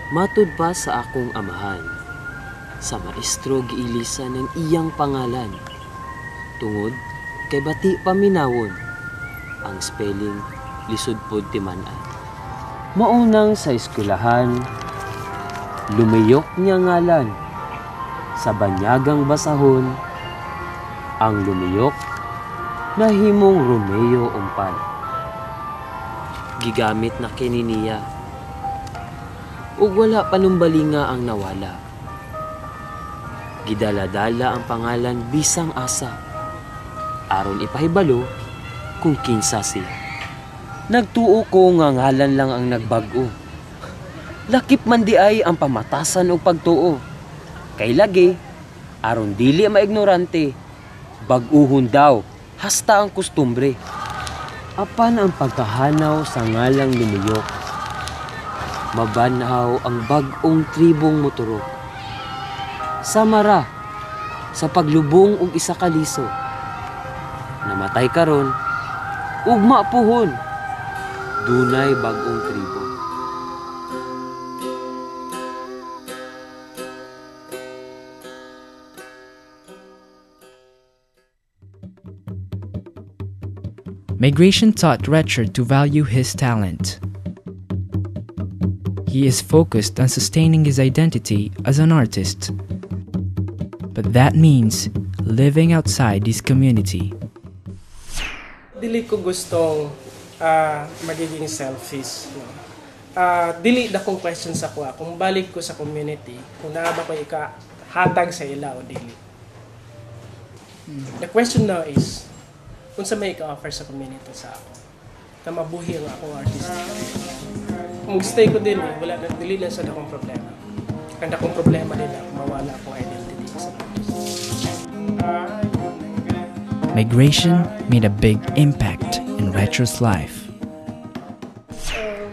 Matud pa sa akong amahan, sa maestro giilisan ang iyang pangalan. Tungod kay bati paminawon, ang spelling lisod pod timan-an. Maunang sa eskwelahan, Lumiyok niya ngalan. Sa banyagang basahon, ang Lumiyok nahimong Romeo Umpan. Gigamit na kini niya ug wala panumbalinga ang nawala. Gidala-dala ang pangalan bisang asa aron ipahibalo kung kinsa siya. Nagtuo ko nga ngalan lang ang nagbag-o. Lakip man di ay ang pamatasan og pagtuo. Kay lagi, aron dili maignorante, bag-uhon daw hasta ang kustumbre. Apan ang pagkahanaw sa ngalang Lumiyok, mabanhaw ang bag-ong tribong moturok. Samara sa paglubong og isa ka liso. Namatay karon, ugma puhon, dunay bag-ong tribo. Migration taught Richard to value his talent. He is focused on sustaining his identity as an artist. But that means living outside his community. Dili ko gustong magiging selfish. No? Dili dakong question sa kuha. Kung balik ko sa community, kung naa ba ko ikahatag sa ila o dili. The question now is, unsa may ika-offer sa community sa ako na mabuhi ang akong artistic career. Kung stay ko din, wala na, dili na sa dakong problema. Ang dakong problema nila, mawala akong identity as an artist. Migration made a big impact in Retro's life.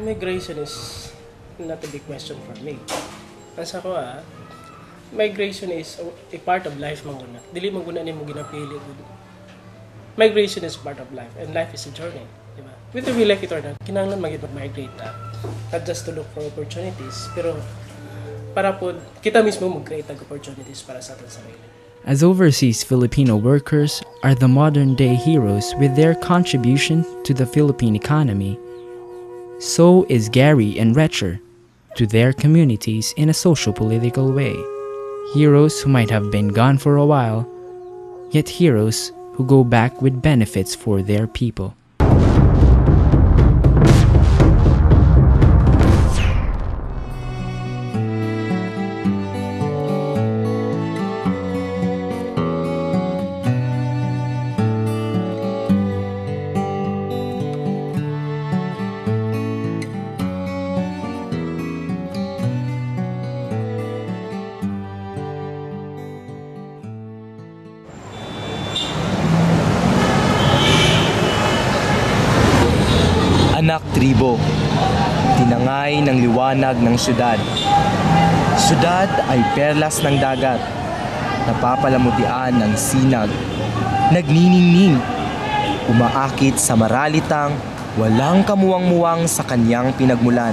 Migration is not a big question for me. Ang sa ko migration is a part of life man guna. Dili man guna nimo ginapili gud. Migration is part of life and life is a journey, di ba? Whether we like it or not, kinahanglan man gyud mag-migrate ta. Not just to look for opportunities, pero para po kita mismo mag-create og opportunities para sa ating sarili. As overseas Filipino workers are the modern day heroes with their contribution to the Philippine economy, so is Gary and Retcher to their communities in a social political way. Heroes who might have been gone for a while, yet heroes who go back with benefits for their people. Anak tribo, tinangay ng liwanag ng syudad. Syudad ay perlas ng dagat, napapalamutian ng sinag, nagniningning, umaakit sa maralitang walang kamuwang-muwang sa kanyang pinagmulan.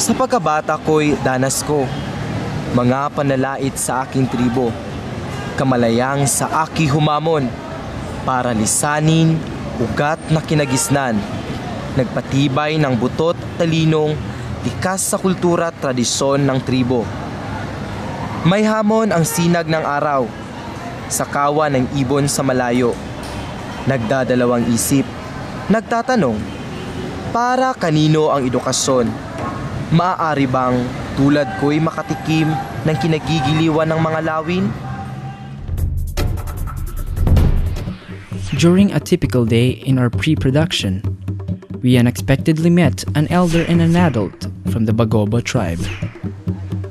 Sa pagkabata ko'y danas ko, mga panalait sa aking tribo, kamalayang sa aki humamon, para lisanin, ugat na kinagisnan, nagpatibay ng butot talinong likas sa kultura at tradisyon ng tribo. May hamon ang sinag ng araw, sa kawa ng ibon sa malayo. Nagdadalawang isip, nagtatanong, para kanino ang edukasyon? Maaari bang tulad ko'y makatikim ng kinagigiliwan ng mga lawin? During a typical day in our pre-production, we unexpectedly met an elder and an adult from the Bagobo tribe,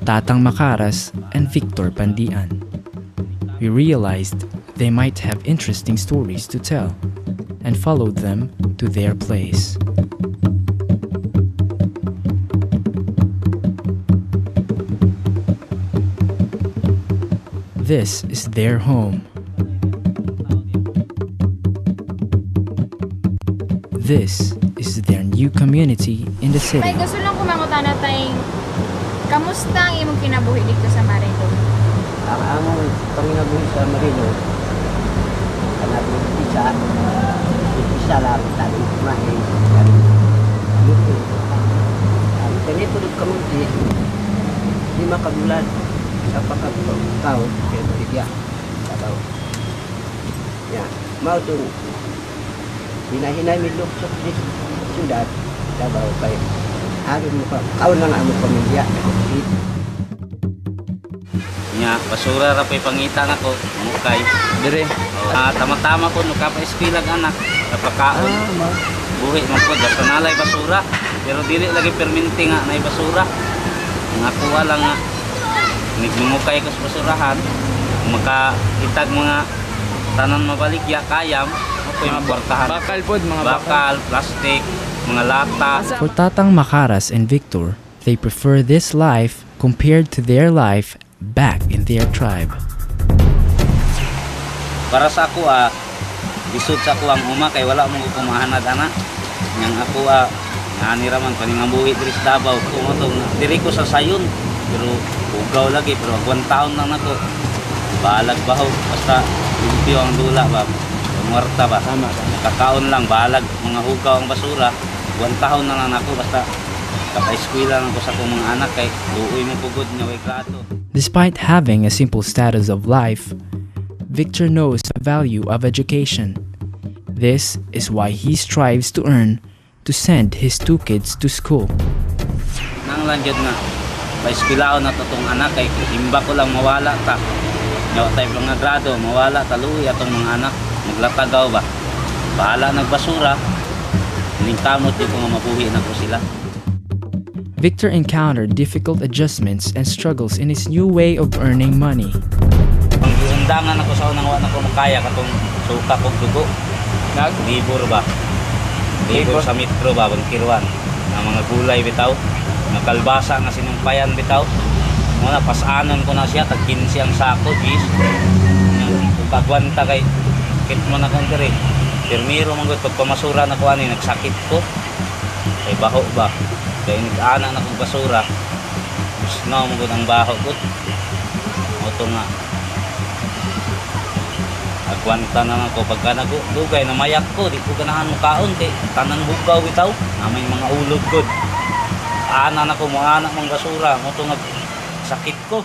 Tatang Makaras and Victor Pandian. We realized they might have interesting stories to tell and followed them to their place. This is their home. This is their new community in the city. May gusto lang ko. Pangutana tayong kamusta ang imong kinabuhi dito sa Marilog? Ang among panginabuhi sa Marilog, kanang isa, isa lang, taning kumain, taning luto. Ang ganito ng kamunti, 5 ka bulan sa pagkakaw, kaya baligya, sabaw. Ya, mao tong hinahinay mi luksok di syudad, Davao kay aron mo ka, kaon lang ang among pamilya, nagkakit. Nya, basura ra pa'y pangita nako, mukay. Dire. Ah, tama-tama po no kapa eskwela ang anak, kapakaon. Buhi man po basta nalay basura. Pero dili lagi perminti nga nay basura. Ang ako lang nga nagmumukay ko sa basurahan, makaitag mga tanan mabaligya kayam, ako'y makwartahan. Bakal pod, mga bakal. Bakal, plastic, mga lata. For Tatang Makaras and Victor, they prefer this life compared to their life back in their tribe. Para sa ako lisod sa ako ang uma kay wala mo ko kumahanad ana. Yang ako ani ra man paningabuhi diri sa Davao ko mo tong diri ko sa sayon pero ugaw lagi, pero agwan taon lang nako. Balag baho, basta limpyo ang dula ba. Muerta ba. Tama. Nakakaon lang, balag mga hugaw ang basura. Buwan taon na lang ako basta kapa-eskwela lang ko sa akong mga anak kay luoy mo pugod nga way grado. Despite having a simple status of life, Victor knows the value of education. This is why he strives to earn to send his two kids to school. Nang lang jud nga paeskwilaon na to tong anak kay himba ko lang mawala ta. Nya tayo mga grado, mawala ta, luoy atong mga anak maglatagaw ba. Bahala nagbasura. Ning kamot di ko nga mabuhi na ko sila. Victor encountered difficult adjustments and struggles in his new way of earning money. Ang giundangan ako sa unang wa na ko makaya katong suka kog dugo. Nag? Libur ba? Libur sa metro ba, bangkirwan. Nga mga gulay bitaw, nga kalbasa nga sinumpayan bitaw. Muna pasanon ko na siya tag 15 ang sako, gis. Kung kagwanta kay kit mo na kong diri. Pirmiro man gud pagpamasura na ko ani nagsakit ko. Kay baho ba? Kay nag-ana na kong basura. Gusto mo gud ang baho gud. Mao to nga agwanta na lang ko pagka nagdugay na mayak ko, di ko ganahan mo kaon kay tanan hugaw bitaw na may mga ulog gud, ana na ko mo ana mang basura mo to nga sakit ko.